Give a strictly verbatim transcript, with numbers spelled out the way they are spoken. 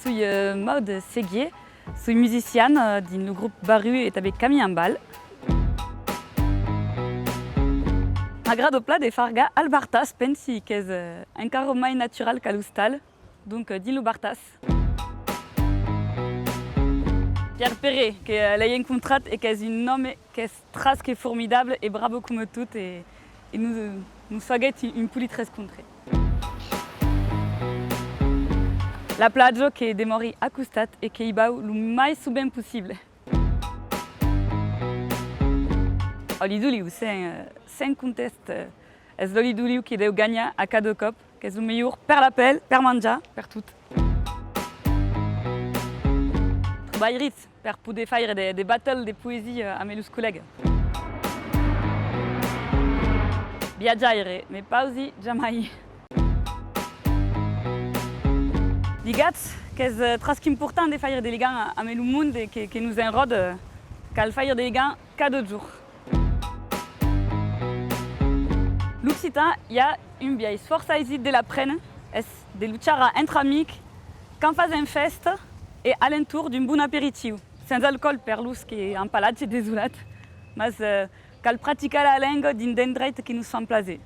Soi, eh, Maude Séguier, soi musiciana, eh, dins lo grop Barru e tanben Camins en Bal. M'agrada plan de fargar al Bartàs, pensi qu'es, eh, encara mai natural qu'a l'ostal. Donc, eh, dins lo Bartàs. Pierre Perret, que, eh, l'ai encontrat e qu'es un òme qu'es tras que formidable e bravo coma tot e, e nos, nos faguèt un, un polit rescontre. La platja que demòri a costat e que i vau lo mai sovent possible. Òli d'oliu, sens, eh, sens contèst, eh, es l'òli d'oliu que deu ganhar a cada còp, qu'es lo melhor per la pèl, per manjar, per tot. Trobairitz per poder faire de, de battle de poesia amb los collègas. Viatjaire, me pausi jamai. Ligats, qu'es, eh, tras qu'important de faire de ligams amb lo monde que, que nos enròda, cal faire de ligams cada jorn. L'occitan, i a un biais fòrça aisit de l'aprene, es de lo charrar entre amics, quand fasèm fèsta e a l'entorn d'un bon aperitiu, sens alcoòl per los que an palatge desolat, mas, eh, cal practicar la lenga dins d'endreits que nos fan plaser.